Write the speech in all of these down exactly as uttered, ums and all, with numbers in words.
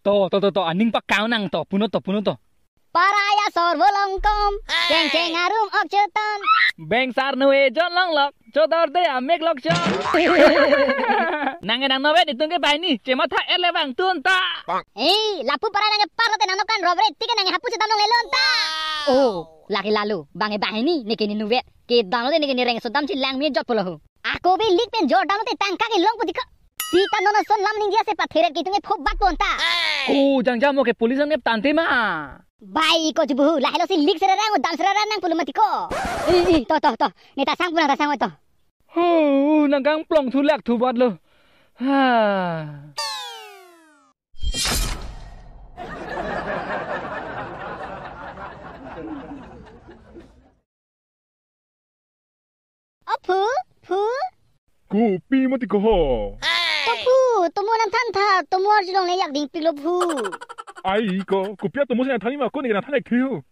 To, to, to, to, aning pakang nang to, puno to, puno to. Paraya sorvo longkom, cheng cheng arum ok chetan. Beng sarnu ejon longlok, chodor de amek lok chon. Nang nang novet netum ke banghini, chematha ele bang tun ta. Eh, lapu para nang par te nang nokan robre, tike nang hapu chetam longle lon ta. Oh, lake lalu, bang e banghini, neke ne nuvet, kedam lo de neke ne reng sodam si langme jot pulo ho. Ako be lik pen jor dam lo te tangka ke long putiko. Sita nono son lam ningje ase patheret kitung e phobak pon ta. Ko jangja mo ke police an ke tante ma. Bai ko jubu, lahelo si lik sererang, dam sererang nang pulo mati ko. Ih, ih, to, to, to. Ne ta sang pu nang ta sang oi to. Ho, nang kangplong thu lak thu bat lo. Ha. O phu, phu. Kopi mati ko ho? To phu, tomo nangthan tha, tomo arjulong le yak dingpik lo phu. Ai ko, kopi atomo si nangthan ma ko ne nangthan ek thi ho.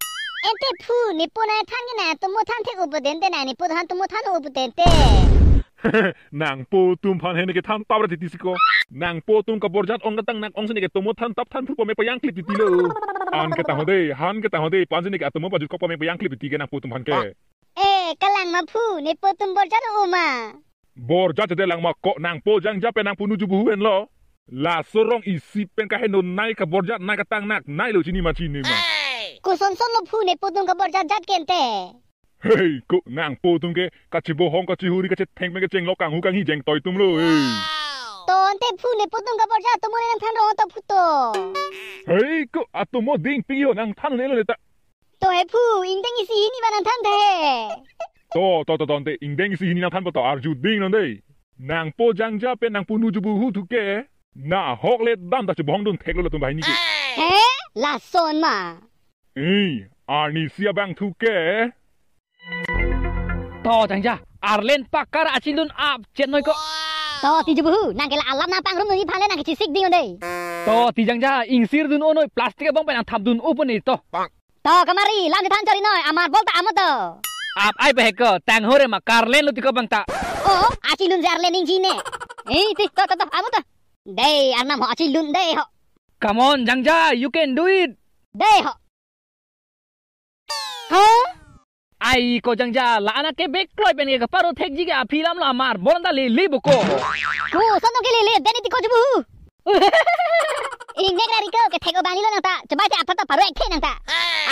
Ente phu, nepo nangthan ke na, tomo than thek upo tente na, nepo than tomo than upo tente. Nangpo atum aphan he neke than tap ra titi si ko. Nangpo atum kaborjat ong katang nak ong si neke tomo than tap than thu pame payang klip titi lo. An ketang ho de, han ketang ho de, pan si neke atomo pajut kok pame payang klip titi ke nangpo atum aphan ke. Eh, kalang ma phu, nepo atum borjat o ma. Borjat jade lang ma ko nangpo jangja pen nangpo nu jubu hu henlo. Laso rong isi pen kaheno nai kaborjat nai katang nak nai lo chini ma chini ma. Koson son lo phu nepo atum kaborjat jat kente. Hei, ko nangpo atum ke kachibohong kachihuri kachetheng pen kecheng lo kanghu kanghi jeng toi atum lo, hei. To ante phu nepo atum kaborjat atomo ne nangthan rong to phu to. Hei, ko atomo dingpik ho nangthan ne lo ne ta. To he phu, ingdeng isi hini ba nangthan the. To, to, to, to, ante ingdeng isi hini nangthan po to arju ding non dei. Nangpo jangja pen nangpo nu jubu hu thu ke. Nahok le dam ta chibohong dun thek lo latum banghini ke. He? Lason ma. Eh, arnisi abang thu ke. To jangja, arlen pakar achilun ap chet noi ko. To ti jubu hu, nang ke la alam nangpangrum nuni aphan le nang kechisik ding on dei. To ti jangja, ingsir dun o noi, plastic abang pen nangthap dun upo ne to. To kamari, lam kethan chori noi, amar bol ta amo to. Ap ai pehek ko, tang hore ma karlen lo ti ko bang ta. Oh, achilun si arlen ingji ne. Eh, ti, to, to, to, amo to. Dei, arnam ho, achilun dei ho. Come on, jangja, you can do it. Dei ho. Huh? Ai ko jangja, la anak ke bek kloi pen ke kaparo thekji ke aphi lam lo amar bol ta lele boko. Koson ke lele, deni ti ko jubu. Ingnek rari ko, kethek o bani lo nang ta. Chebai te apar ta paro ek the nang ta.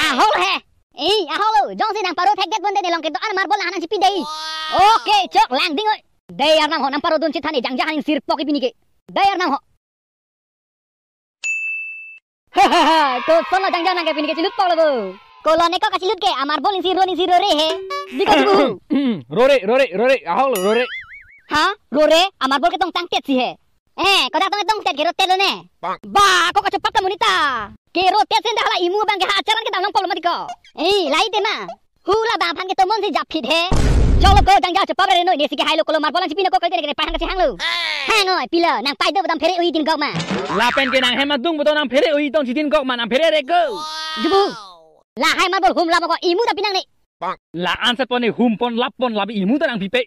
Ahol he. Eh, ahol, jongsi nangparo thekdet bon de ne long ke do-an amar bol la nangchipi dei. Okay, chok lang ding oi. Dei arnam ho nangparo dun chithani jangja han ingsir pok ipini ke. Dei arnam ho. Koson lo jangja nang ke pini ke chilut pok lo bo. Kolo ne ko kachilut ke amar bol ingsir ro ingsir ro re he. Di ko jubu. Rore, rore, rore, ahol rore. Ha? Rore, amar bol ke tong tang tet si he. Eh, kodak tong tong tet kero tet lo ne. Ba, ko kachepat kamu nita. Kero tet sen dah la imu bang ke ha acharan ke dam long pok lo mati ko. Eh, lai te ma. Hula bang aphan ke tomon si jap phit he. Cholo ko jangja chepap re noi ne si ke hai lo kolo mar bolang chipi no ko kaite ne pahang kachihang lo. Hang oi pilo nang pai do bodam phere ui tin gok ma. Lapen ke nang hem adung bodam nang phere ui tong chitin gok ma nang phere re ko. Jubu. La hai mar bol hum la ko imu ta pinang ne. La ansat pon ne hum pon lap pon labi imu ta nang pipe.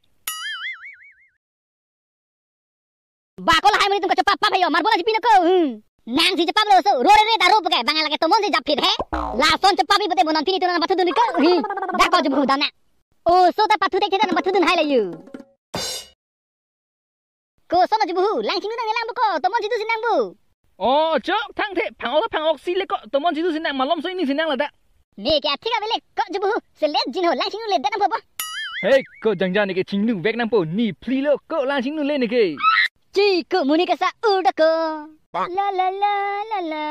Ba ko lahai monit atum kachepap pap he yo, marbol aji pino ko. Hmm. Nang si chepap lo so, rore re ta ro puke, bang lake tomon si jap phit he. Lason chepap ipote bonam pini tunan pathu dun ko. Hmm. Dak ko jubu dam na. O so ta pathu tek tek ta pathu dun hai la yu. Koson jubu hu, lang chinglu nang lang bu ko, tomon si du si nang bu. O, chok thangthe, phang-ok phang-ok si le ko, tomon si du si nang malom so ini si nang ladak. Ne ke athik ave le ko jubu hu, selet jin ho lang chinglu le dak nang po. Hei, ko jangja ne ke chinglu vek nang po, ne phli lo ko lang chinglu le ne ke. Chi ko muni kasa ur da ko. La la la la la.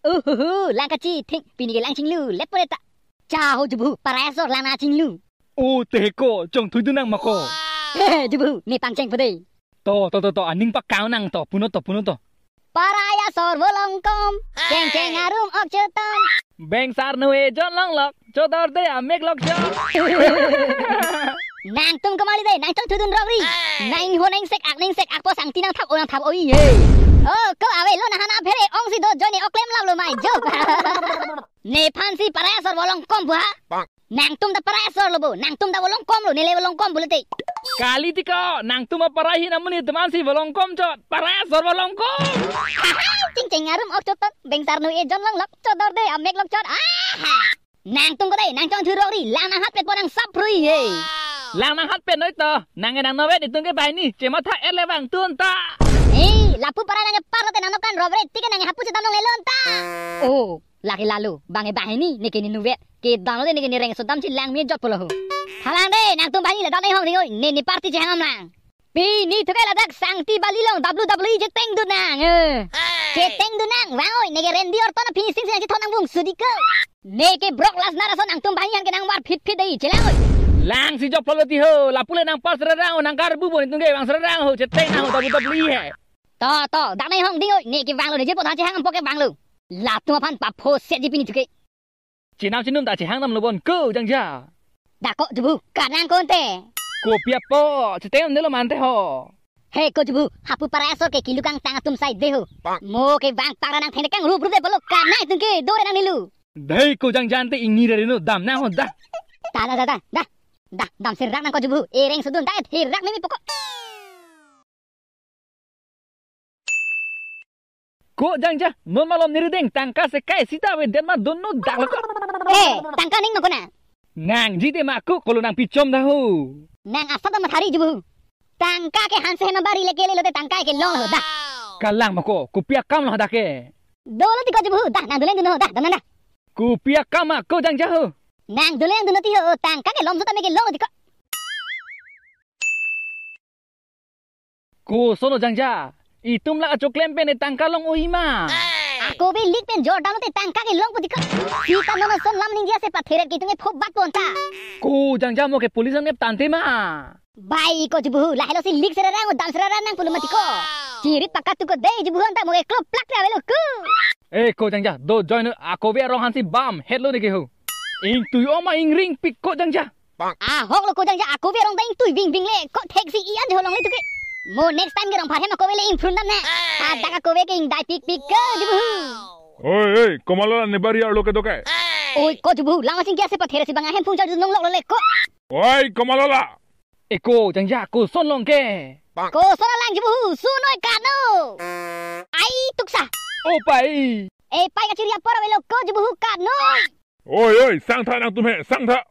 Uhuhu, lang kachi thik, pini ke lang chinglu le po le ta. Cha ho jubu hu, paraya sor lang nang chinglu. O te ko, chong thui du nang ma ko. Hehe, jubu hu, ne pangcheng po de. To, to, to, to, aning pakang nang to, puno to, puno to. Paraya sor volongkom, cheng cheng arum ok chetan. Beng sar nu ejon longlok, chodor de amek lok chot. Nangtum kamali de, nang chong thudun rok ri. Nang ho nang sek ak nang sek ak po sang ti nang thap o nang thap o i he. O, ko ave lo nang hana phere ong si do join ne oklem lap lo mai jo. Nephan si paraya sor volongkom bu ha. Nangtum ta parai asor lo bo, nangtum ta volongkom lo, nele volongkom pulote. Kali tiko, nangtum aparai ahin amonit atum ansi volongkom chot, parai asor volongkom. Ching ching arum ok chot ton, bengsar nu ejon longlok, chodor de amek lok chot. Aha! Nangtum ko dei, nang chongthurok ri, lang nanghatpet po nang sap rui he. Lang nanghatpet noi to, nang e nang novet itum ke banghini, chematha erle bang tun ta. He, lapu parai nang e parlo te nang nokan robre, tike nang e hapu chedam longle lon ta. Oh, lake lalu, bang e banghini, neke ne nuvet, kedam lo te neke ne reng sodam si lang me jot pulo ho. Halang de, nangtum banghini ladak nai hong ring oi, ne ne party chehang am lang. Pini thuke ladak Sangti Bali along W W E cheteng dun nang, eh. Cheteng dun nang, vang oi, neke Randy Orton a finishing si nang chethon nang bung sudi ke. Neke Brock Lesnar ason nangtum banghini aphan ke nang var phit phit dei, chelang oi. Lang si jok polo ti ho, lapu le nang pars rerang, nang karbu bon itum ke vang rerang ho, cheteng nang ho, W W E he. To, to, dak nai hong ding oi, neke vanglo, ne je potha chehang am po ke vanglo. Latum aphan papho set ji pini thuke. Chenam chenum ta chehang damlo bon ko jangja. Da ko jubu, kanang konte. Kopi apo, cheteng damlo mante ho. He ko jubu, hapu parai asor ke kilu kangtang atum sai de ho. Mo ke vang pakra nang thene kang rup rup de polo kanang itum ke, dore nang nilu. Dei ko jangja ante ingni re no dam nang ho da. Da, da, da, da, da. Da, dam serak nang ko jubu, ereng sodun ta therak mimi poko. Ko jangja, non malom ne rideng tangka sekai sita ave den ma dun no dak lo ko. Eh, tangka ning ma kona. Nang jite ma ko kolo nang pichom da ho. Nang asap ma thari jubu. Tangka ke hanse hema bari le kele lote tangka ke long lo da. Kalang ma ko, kopi akam lo da ke. Dolo ti ko jubu, da, nang dole dun ho da, dam nang da. Kopi akam ma ko jangja ho. Nang dole dun ti ho, tangka ke lom so ta me ke long ti ko. Koson lo jangja, itum lak achoklem pen e tangka long oi ma. Ako be lik pen jor dam lote tangka ke long puti ko. Sita non ason lam ningje ase pathere ke itum e phop bat pon ta. Ko jangja mo ke police nep tante ma. Bai ko jubu, lahelo si lik sererang dam sererang nang pulo mati ko. Chiri pakat tu ko dei jubu anta mo ke klop plak le avelo ko. Eh ko jangja, do join ako be arong hansi bam het lo ne ke ho. Ingtui oma ingring pik ko jangja. Ahok lo ko jangja, ako be arong ta ingtui bing bing le, ko thek si ian jolong le tuke. Mo next time ke rong pharhem ako be le ingphrun dam ne. Hadak ako be ke ingdai pik pik ke jubu. Oi, oi, komalala ne bari arlo ke dokai. Oi, ko jubu, lang asing ke ase pathere si bang ahem phung chal nong lok le ko. Oi, komalala. Eko, jangja, koson long ke. Koson lang jubu, sunoi kano. Ai, tuksa. O pai. E pai kachiri apor avelo ko jubu kano. Oi, oi, sangtha nangtum he, sangtha.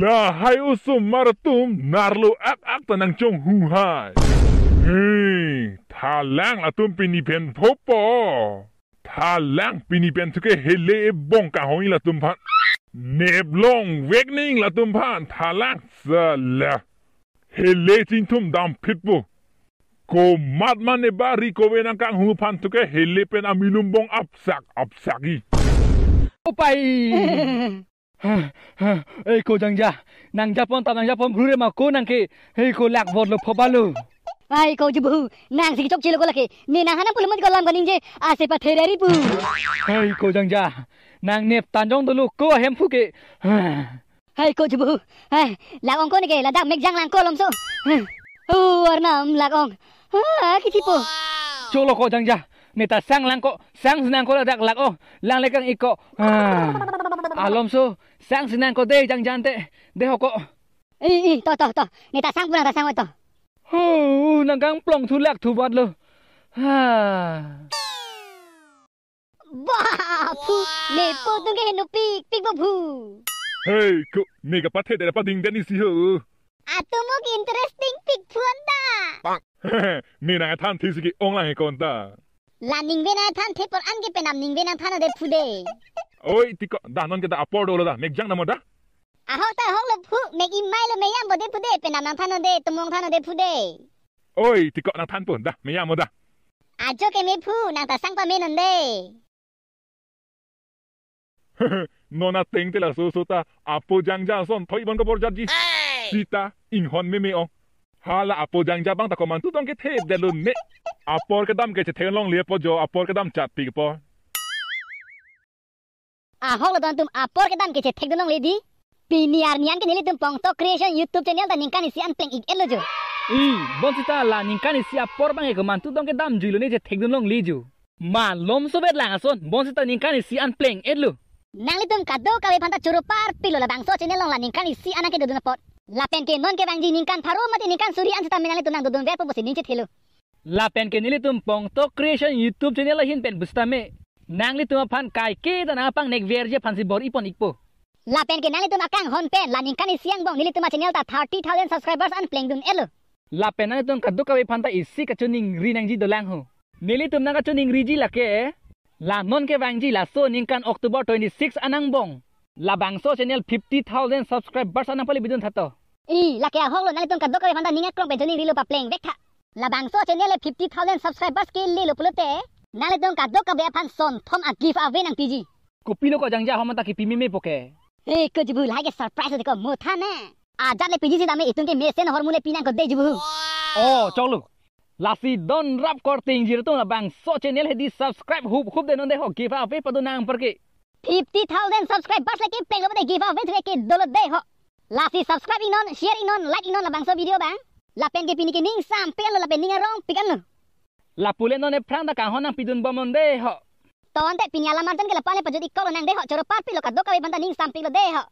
Lahai osomar atum narlo ak ak ta nangchonghu hai. He, thalang latum pini pen phopo. Thalang pini pen thuke hele ebong kahoi latum phan. Nep long vek ning latum phan thalang sala. Hele chingthum dam phit po. Komat mane bari kove nangkanghu phan thuke hele pen amilum bong apsak apsak i. O pai. Ha, ha, ei ko jangja, nang japon tam nang japon bru re ma ko nang ke, ei ko lak vot lo phoba lo. Ai ko jubu, nang si chokche lo ko lake, ne nang hanang pulo mati ko lam kaningje, ase pathere ri pu. Ei ko jangja, nang nep tanjong dolo ko ahem phu ke. Ha. Hai ko jubu, hai, lak ong ko ne ke, ladak mek jang lang ko lom so. Ha. Oh, arnam lak ong. Ha, kithi po. Cholo ko jangja, ne ta sang lang ko, sang sinang ko ladak lak ong, lang lekang ik ko. Ha. Alom so, sang sinang ko de jangja ante, de ho ko. I, i, to, to, to. Ne ta sang puna ta sang to. Ho, nang kangplong thu lak thu bat lo. Ha. Bah, phu, ne po tung ke henu pik, pik bo phu. Hey, ko, ne kapathe dere pading den isi ho. Atum ok interesting pik phu anta. Ne nang than thi si ke ong lang he konta. La ningve nang than the por an ke penam ningve nang than de phu de. Oi, tiko, dah non ke dah apor dolo dah, mek jang namo dah. Ahok ta ahok lo phu, mek imai lo meyam bo de phu de, penam nang than de, tumong than de phu de. Oi, tiko nang than po dah, meyam mo dah. Ajo ke me phu, nang ta sang pame non de. Non ateng te laso so ta, apo jangja son thoi bon ko bor jatji. Sita, inghon meme ong. Hala apo jangja bang ta komantu tong ke thep de lun ne. Apor kedam ke chethek longle po jo, apor kedam chat pik po. Ahok lo don tum apor kedam ke chethek dun longle di. Pini arni an ke nelitum Pongtok Creation YouTube channel ta ningkan isi an pleng ik-et lo jo. I, bonsita la ningkan isi apor bang ke komantu tong kedam juilo ne chethek dun longle jo. Malom sobet lang ason, bonsita ningkan isi an pleng-et lo. Nanglitum kadokave aphanta choro parpiklo labangso channel along la ningkan isi anang kedodun apot. Lapen ke non kevangji ningkan pharo mate ningkan suri an sitame nanglitum nangdodunverpo pusi ning chethelo. Lapen ke nelitum Pongtok Creation YouTube channel ahin pen pusitame nanglitum aphan kaike ta nangpangnek verji aphansi bor-ipon ikpo. Lapen ke nanglitum akanghon pen la ningkan isi angbong nelitum achannel ta thirty thousand subscribers an plengdun-etlo. Lapen nanglitum kadokave aphanta isi kachoningri nangji dolang ho. Nelitum nangkachoningriji lake, la non kevangji laso ningkan October twenty-six anangbong labangso channel fifty thousand subscribers an nangpalebidun tha to. I, lake ahoklo, nanglitum kadokave aphanta ning akrong pen choningrilo, paplengvek tha. Labangso channel le fifty thousand subscribers kelelo pulote nanglitum kadokave aphan sonthom a giveaway nangpiji. Kopilo ko jangja hom ta kipi memepo ke? He, ko jubu, lahai ke surprise de ko, mo tha ne. Ajat le piji sitame itum ke mesen ahormu le pinang ko de jubu. Oh, choklo. Lasi donrap korte ingjir atum, labangso channel hedi subscribe huphup de non de ho, giveaway pado nang parke. Fifty thousand subscribers le keplenglo pute giveaway thu ke dolo de ho. Lasi subscribe iknon, share iknon, like iknon labangso video abang. Lapen ke pini ke ning sampiklo lapen ning arongpik anlo. Lapu le non ephrang ta kanghon nangpidunbom non de ho. To ante pini alam arjan ke lapu-an le pajut-ikkoklo nang de ho, choro parpiklo, kadokave aphanta ning sampiklo de ho.